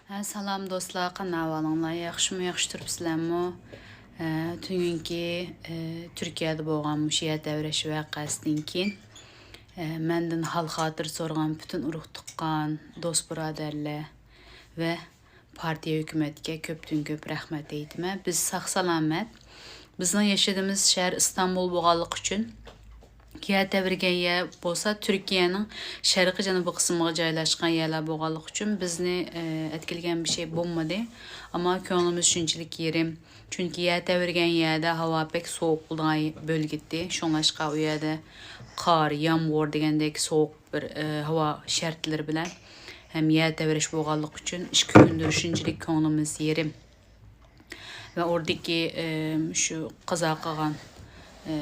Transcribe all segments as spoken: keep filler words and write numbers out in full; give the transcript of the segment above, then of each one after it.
ھە، سالام دوستلار، قانداق ئەھۋالىڭلار؟ ياخشىمۇ، ياخشى تۇرۇپسىلەرمۇ؟ ھە، تۈنۈگۈنكى، ھە، تۈركىيەدە بولغان مۇشۇ يەر تەۋرەش ۋەقەسىدىن كېيىن، ھە، مەندىن ھال-خاتىرە سورىغان پۈتۈن ئۇرۇق-تۇغقان، دوست-بۇرادەرلەر ۋە پارتىيە، ھۆكۈمەتكە كۆپتىن-كۆپ رەھمەت ئېيتىمەن. بىز ساق-سالامەت، بىزنىڭ ياشىدىغىنىمىز شەھەر ئىستانبۇل بولغانلىقى ئۈچۈن، يەر تەۋرىگەن يەر بولسا تۈركىيەنىڭ شەرقىي جەنۇبىي قىسمىغا جايلاشقان يەرلەر بولغانلىقى ئۈچۈن، بىزنى، ئە، ئەتكىلىگەن بىر شەي بولمىدى. ئەمما كۆڭلىمىز شۇنچىلىك يېرىم. چۈنكى يەر تەۋرىگەن يەردە ھاۋا بەك سوغۇق بولىدىغان بۆلگە ئىدى. شۇڭلاشقا ئۇ يەردە قار، يامغۇر دېگەندەك سوغۇق بىر، ئە، ھاۋا شەرتلىرى بىلەن ھەم يەر تەۋرەش بولغانلىقى ئۈچۈن ئىككى كۈندۇر شۇنچىلىك كۆڭلىمىز يېرىم. ۋە ئوردىكى، ئىم، شۇ قازا قىلغان، ئى،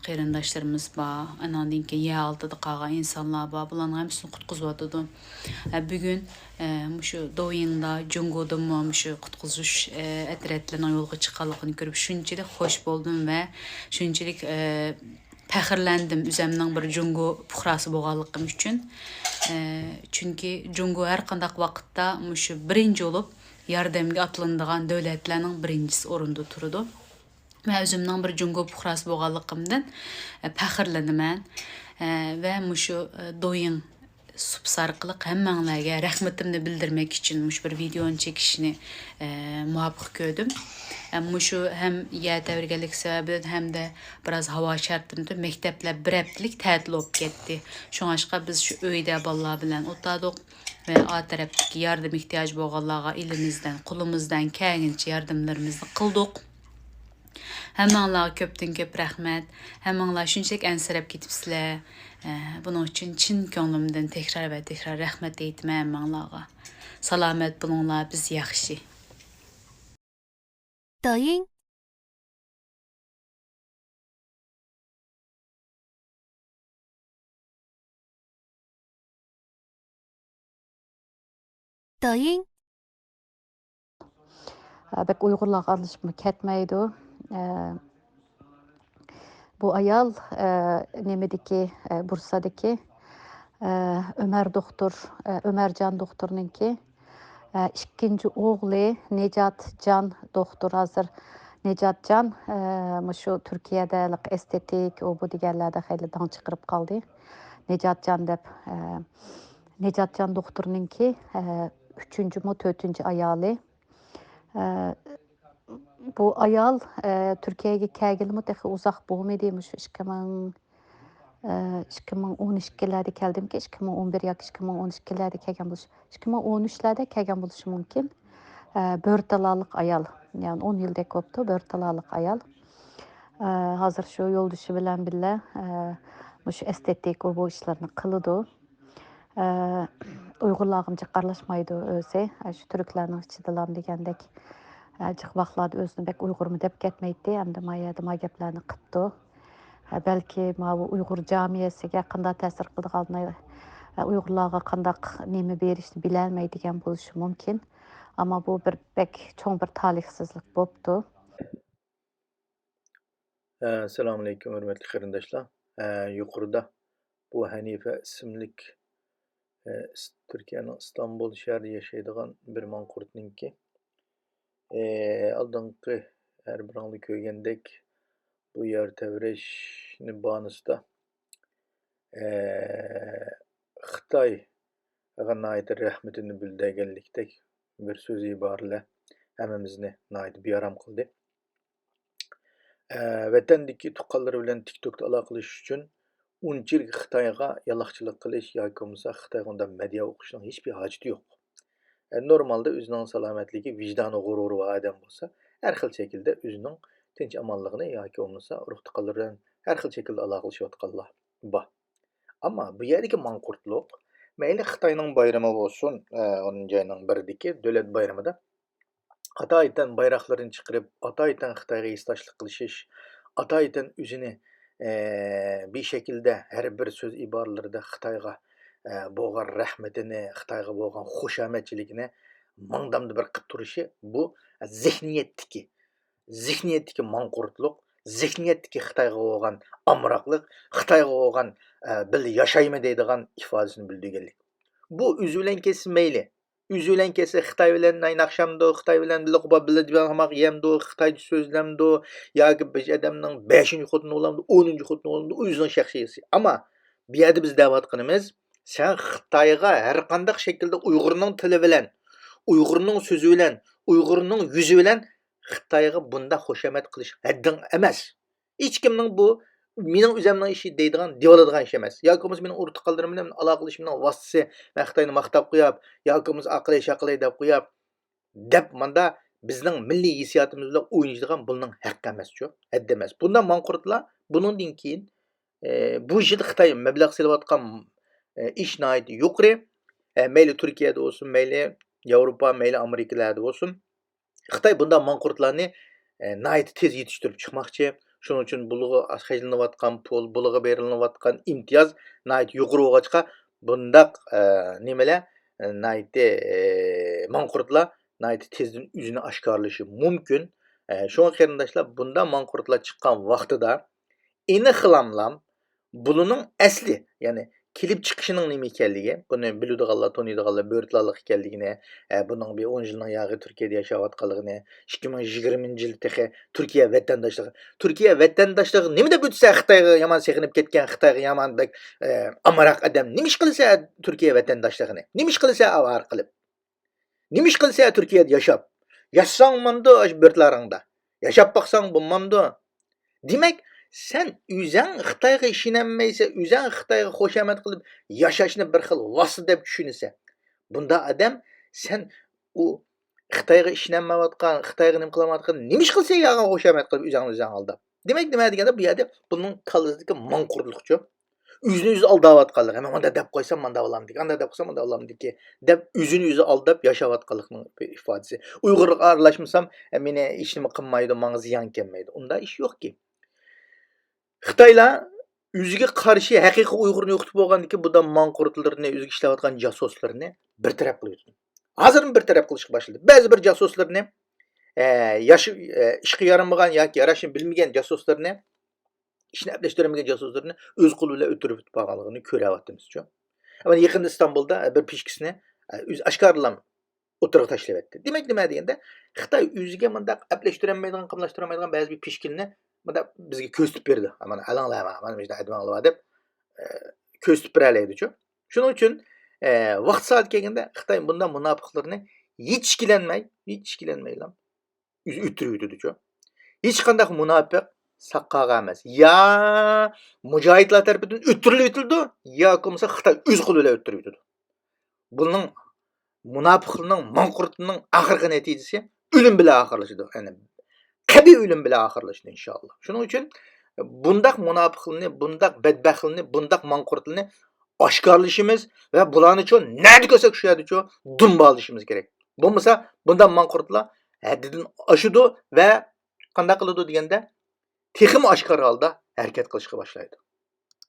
قېرىنداشلىرىمىز بار. ئاناندىن كېيىن يەر ئالتىدا قالغان ئىنسانلار بار. بۇلارنىڭ ھەممىسىنى قۇتقۇزۇۋاتىدۇ. ئە، بۈگۈن، ئە، مۇشۇ دوۋيىڭدا جۇڭگودىنمۇ مۇشۇ قۇتقۇزۇش، ئە، ئەترەتلىرىنىڭ يولغا چىققانلىقىنى كۆرۈپ شۇنچىلىك خوش بولدۇم ۋە شۇنچىلىك، ئە، پەخىرلەندىم ئۆزەمنىڭ بىر جۇڭگو پۇقراسى بولغانلىقىم ئۈچۈن. ئە، چۈنكى جۇڭگو ھەر قانداق ۋاقىتتا مۇشۇ بىرىنچى بولۇپ ياردەمگە ئاتلىنىدىغان دۆلەتلەرنىڭ بىرىنچىسى ئورۇندا تۇرىدۇ. مەن ئۆزۈمنىڭ بىر جۇڭگو پۇقراسى بولغانلىقىمدىن، ئە، پەخىرلىنىمەن. ئە، ۋە مۇشۇ، ئە، دوۋيىڭ سۇپىسى ئارقىلىق ھەممەڭلارگە رەھمىتىمنى بىلدۈرمەك ئۈچۈن مۇشۇ بىر ۋىدېئونى چېكىشنى، ئە، مۇۋاپىق كۆردۈم. ئە، مۇشۇ ھەم يەر تەۋرىگەنلىك سەۋەبىدىن ھەمدە بىراز ھاۋا شەرتىدىن مەكتەپلەر بىر ھەپتىلىك تەتىل بولۇپ كەتتى. شۇڭلاشقا بىز شۇ ئۆيدە بالىلار بىلەن ئولتۇردۇق ۋە ئا تەرەپتىكى ياردەم ئېھتىياجى بولغانلارغا ئېلىمىزدىن، قولىمىزدىن كەلگىنىچە ياردەملىرىمىزنى قىلدۇق. ھەممىڭلارغا كۆپتىن كۆپ رەھمەت. ھەممىڭلار شۇنچىلىك ئەنسىرەپ كېتىپسىلەر. ئە، بۇنىڭ ئۈچۈن چىن كۆڭلۈمدىن تەكرار ۋە تەكرار رەھمەت ئېيتىمەن ھەممىڭلارغا. سالامەت بولۇڭلار، بىز ياخشى. 抖音 抖音 ئە، بەك ئۇيغۇرلارغا ئارىلىشىپمۇ كەتمەيدۇ. ئە، بۇ ئايال، ئە، نېمىدىكى، ئە، بۇرسادىكى، ئە، ئۆمەر دوختۇر، ئە، ئۆمەرجان دوختۇرنىڭكى، ئە، ئىككىنچى ئوغلى نىجاتجان دوختۇر. ھازىر نىجاتجان، ئە، مۇشۇ تۈركىيەدە ھېلىقى ئېستېتىك، ئۇ بۇ دېگەنلەردە خېلى داڭ چىقىرىپ قالدى. نىجاتجان دەپ، ئە، نىجاتجان دوختۇرنىڭكى، ئە، ئۈچىنچىمۇ، تۆتىنچى ئايالى. ئە، بۇ ئايال، ئە، تۈركىيەگە كەلگىلىمۇ تېخى ئۇزاق بولمىدى، مۇشۇ ئىككى مىڭ، ئە، ئىككى مىڭ ئون ئىككىلەردە كەلدىمىكىن، ئىككى مىڭ ئون بىر ياكى ئىككى مىڭ ئون ئىككىلەردە كەلگەن بولۇش، ئىككى مىڭ ئون ئۈچلەردە كەلگەن بولۇشى مۇمكىن. ئە، بۆرتالالىق ئايال، يەنى ئون يىلدەك بوپتۇ، بۆرتالالىق ئايال. ئە، ھازىر شۇ يولدىشى بىلەن بىللە، ئە، مۇشۇ ئېستېتىك، ئۇ بۇ ئىشلارنى قىلىدۇ. ئە، ئۇيغۇرلارغىمۇ جىق ئارىلاشمايدۇ ئۆزى. ئە، شۇ تۈركلەرنىڭ ئىچىدىلا دېگەندەك، ئە، جىق ۋاقىتلاردا ئۆزىنى بەك ئۇيغۇرمۇ دەپ كەتمەيتتى. ئەمدى ما يەردە ما گەپلەرنى قىپتۇ. ئە، بەلكى ماۋۇ ئۇيغۇر جامىيەسىگە قانداق تەسىر قىلىدىغانلىقى، ئە، ئۇيغۇرلارغا قانداق نېمە بېرىشنى بىلەلمەيدىكەن بولۇشى مۇمكىن. ئەمما بۇ بىر بەك چوڭ بىر تالىھسىزلىق بوپتۇ. ئەسسالامۇئەلەيكۇم، ھۆرمەتلىك قېرىنداشلار. ئە، يۇقىرىدا بۇ ھەنىفە ئىسىملىك، ئە، ئىس-، تۈركىيەنىڭ ئىستانبۇل شەھىرىدە ياشايدىغان بىر ماڭقۇرتنىڭكى، ئە، ئالدىنقى ھەر بىرىڭلار كۆرگەندەك بۇ يەر تەۋرەشنى بانىسىدا، ئە، خىتايغا ناھايىتى رەھمىتىنى بىلدۈرگەنلىكتەك بىر سۆز ئىبارىلەر ھەممىمىزنى ناھايىتى بىئارام قىلدى. ئە، ۋەتەندىكى تۇغقانلىرى بىلەن تىك توكتا ئالاقىلىشىش ئۈچۈن ئۇنچىلىك خىتايغا يالاقچىلىق قىلىش ياكى بولمىسا خىتايغا ئۇنداق مەدھىيە ئوقۇشنىڭ ھېچبىر ھاجىتى يوق. ئە، نورمالدا ئۆزىنىڭ سالامەتلىكى، ۋىجدانى، غۇرۇرى بار ئادەم بولسا، ھەر خىل شەكىلدە ئۆزىنىڭ تىنچ ئامانلىقىنى ياكى بولمىسا ئۇرۇق تۇغقانلىرى بىلەن ھەر خىل شەكىلدە ئالاقىلىشىۋاتقانلار بار. ئەمما بۇ يەردىكى ماڭقۇرتلۇق، مەيلى خىتاينىڭ بايرىمى بولسۇن، ئە، ئون جاينىڭ بىرىدىكى دۆلەت بايرىمىدا ئاتايىتەن بايراقلىرىنى چىقىرىپ، ئاتايىتەن خىتايغا ھېسداشلىق قىلىشىش، ئاتايىتەن ئۆزىنى، ئە، بىر شەكىلدە ھەر بىر سۆز ئىبارىلىرىدە خىتايغا، ئە، بولغان رەھمىتىنى، خىتايغا بولغان خۇشامەتچىلىكىنى ماڭدامدا بىر قىلىپ تۇرۇشى، بۇ زېھنىيەتتىكى، زېھنىيەتتىكى ماڭقۇرتلۇق، زېھنىيەتتىكى خىتايغا بولغان ئامراقلىق، خىتايغا بولغان، ئە، بىللە ياشايمەن دەيدىغان ئىپادىسىنى بىلدۈرگەنلىك. بۇ ئۆزى بىلەن كەتسە مەيلى. ئۆزى بىلەن كەلسە خىتاي بىلەن ناھايىتى ياخشىمىدۇ، خىتاي بىلەن بىللە قوپاپ بىللە تاماق يەمدۇ، خىتايچە سۆزلەمدۇ، ياكى بىر ئادەمنىڭ بەشىنچى خوتۇنى بولامدۇ، ئونىنچى خوتۇنى بولامدۇ، ئۇ ئۆزىنىڭ شەخسىي ھېسى. ئەمما بۇ يەردە بىز دەۋاتقىنىمىز، سەن خىتايغا ھەر قانداق شەكىلدە ئۇيغۇرنىڭ تىلى بىلەن، ئۇيغۇرنىڭ سۆزى بىلەن، ئۇيغۇرنىڭ يۈزى بىلەن خىتايغا بۇنداق خۇشامەت قىلىش ھەددىڭ ئەمەس. ھېچكىمنىڭ بۇ مېنىڭ ئۆزۈمنىڭ ئىشى دەيدىغان، دېيەلەيدىغان ئىش ئەمەس. ياكى بولمىسا مېنىڭ ئۇرۇق تۇغقانلىرىم بىلەن ئالاقىلىشىشىمنىڭ ۋاسىتىسى، مەن خىتاينى ماختاپ قوياپ، ياكى بولمىسا ئاقىلەي شاقىلەي دەپ قوياپ، دەپ ماندا بىزنىڭ مىللىي ھېسسىياتىمىز بىلەن ئوينىشىدىغان بۇنىڭ ھەققى ئەمەسچۇ، ھەددى ئەمەس. بۇنداق ماڭقۇرتلار بۇنىڭدىن كېيىن، ئى، بۇ يىل خىتاي مەبلەغ سېلىۋاتقان، ئى، ئىش ناھايىتى يۇقىرى. ئە، مەيلى تۈركىيەدە بولسۇن، مەيلى ياۋروپا، مەيلى ئامېرىكىلاردا بولسۇن. خىتاي بۇنداق ماڭقۇرتلارنى، ئە، ناھايىتى تېز يېتىشتۈرۈپ چىقماقچى. شۇنىڭ ئۈچۈن بۇلىغا خەجلىنىۋاتقان پۇل، بۇلىغا بېرىلىۋاتقان ئىمتىياز ناھايىتى يۇقىرى بولغاچقا، بۇنداق، ئە، نېمىلەر، ئە، ناھايىتى، ئە، ماڭقۇرتلار ناھايىتى تېزدىن ئۆزىنى ئاشكارىلىشى مۇمكىن. ئە، شۇڭا قېرىنداشلار، بۇنداق ماڭقۇرتلار چىققان ۋاقتىدا ئېنىقلاملام بۇلىنىڭ ئەسلى، يەنى كېلىپ چىقىشىنىڭ نېمە ئىكەنلىكى، بۇنى بىلىدىغانلار، تانىيدىغانلار بۆرتاللىق ئىكەنلىكىنى، ئە، بۇنىڭ بىر ئون يىلنىڭ ياقى تۈركىيەدە ياشاۋاتقانلىقىنى، ئىككى مىڭ يىگىرمىنچى يىل تېخى تۈركىيە ۋەتەنداشلىقى. تۈركىيە ۋەتەنداشلىقى نېمە دەپ ئۆتسە، خىتايغا يامان سېغىنىپ كەتكەن، خىتايغا يامان بەك، ئە، ئامراق ئادەم. نېمە ئىش قىلسا تۈركىيە ۋەتەنداشلىقىنى؟ نېمە ئىش قىلسا ئاۋارە قىلىپ؟ نېمە ئىش قىلسا تۈركىيەدە ياشاپ؟ ياشىساڭ بولمامدۇ ئاشۇ بۆرتلاردە؟ ياشاپ باقساڭ بولمامدۇ؟ دېمەك، سەن ئۆزۈڭ خىتايغا ئىشىنەلمەيسەن، ئۆزۈڭ خىتايغا خۇشامەت قىلىپ ياشاشنى بىر خىل ۋاسىتە دەپ چۈشىنىسەن. بۇنداق ئادەم، سەن ئۇ خىتايغا ئىشىنەلمەيۋاتقان، خىتايغا نېمە قىلالمايۋاتقان، نېمە ئىش قىلسا ياغا خۇشامەت قىلىپ ئۆزۈڭنى ئۆزۈڭ ئالداپ؟ دېمەك، نېمە دېگەندە، بۇ يەردە بۇنىڭ كاللىسىدىكى ماڭقۇرتلۇقچۇ. ئۆزىنى ئۆزى ئالداۋاتقانلىقى، مەن مۇنداق دەپ قويسام مۇنداق بولامدىكى، ئانداق دەپ قويسام مۇنداق بولامدىكى دەپ ئۆزىنى ئۆزى ئالداپ ياشاۋاتقانلىقىنىڭ بىر ئىپادىسى. ئۇيغۇرلارغا ئارىلاشمىسام، ئە، مېنى ھېچنېمە قىلمايدۇ، ماڭا زىيان كەلمەيدۇ. ئۇنداق ئىش يوقكى. خىتايلار ئۆزىگە قارشى ھەقىقىي ئۇيغۇرنى يوقىتىپ بولغاندىن كېيىن، بۇ ماڭقۇرتلىرىنى، ئۆزىگە ئىشلەۋاتقان جاسۇسلىرىنى بىر تەرەپ قىلىۋېتىدۇ. ھازىرمۇ بىر تەرەپ قىلىشقا باشلىدى. بەزى بىر جاسۇسلىرىنى، ئە، ياش-، ئە، ئىشقا يارىمىغان ياكى ياراشنى بىلمىگەن جاسۇسلىرىنى، ئىشنى ئەپلەشتۈرەلمىگەن جاسۇسلىرىنى ئۆز قولى بىلەن ئۆلتۈرۈپ بارغانلىقىنى كۆرۈۋاتىمىزچۇ. ئەمما يېقىندا ئىستانبۇلدا بىر پىشكىسىنى، ئە، ئۆزى ئاشكارىلام ئوتتۇرىغا تاشلىۋەتتى. دېمەك، نېمە دېگەندە، خىتاي ئۆزىگە مۇنداق ئەپلەشتۈرەلمەيدىغان، قاملاشتۇرالمايدىغان بەزى بىر پىشكىلىنى مۇنداق بىزگە كۆرسىتىپ بېرىدۇ. مانا ئالاڭلار، مانا مۇشۇنداق ئەدىۋاڭلار دەپ، ئە، كۆرسىتىپ بېرەلەيدىچۇ. شۇنىڭ ئۈچۈن، ئە، ۋاقتى سائەت كەلگەندە خىتاي بۇنداق مۇناپىقلىرىنى ھېچ ئىككىلەنمەي، ھېچ ئىككىلەنمەيلا ئۆزى ئۆلتۈرۈۋېتىدىچۇ. ھېچقانداق مۇناپىق ساق قالغان ئەمەس. يا مۇجاھىدلار تەرىپىدىن ئۆلتۈرۈلۈۋېتىلىدۇ، ياكى بولمىسا خىتاي ئۆز قولى بىلەن ئۆلتۈرۈۋېتىدۇ. بۇنىڭ مۇناپىقلىرىنىڭ، ماڭقۇرتلىرىنىڭ ئاخىرقى نەتىجىسى ئۆلۈم بىلەن ئاخىرلىشىدۇ. يەنى قەبىھ ئۆلۈم بىلەن ئاخىرلىشىدۇ، ئىنشائاللا. شۇنىڭ ئۈچۈن بۇنداق مۇناپىقلىرىنى، بۇنداق بەتبەختلىرىنى، بۇنداق ماڭقۇرتلىرىنى ئاشكارىلىشىمىز ۋە بۇلارنىچۇ نەدە كۆرسەك، شۇ يەردىچۇ دۇمبالىشىمىز كېرەك. بولمىسا، بۇنداق ماڭقۇرتلار ھەددىدىن ئاشىدۇ ۋە قانداق قىلىدۇ دېگەندە، تېخىمۇ ئاشكارا ھالدا ھەرىكەت قىلىشقا باشلايدۇ.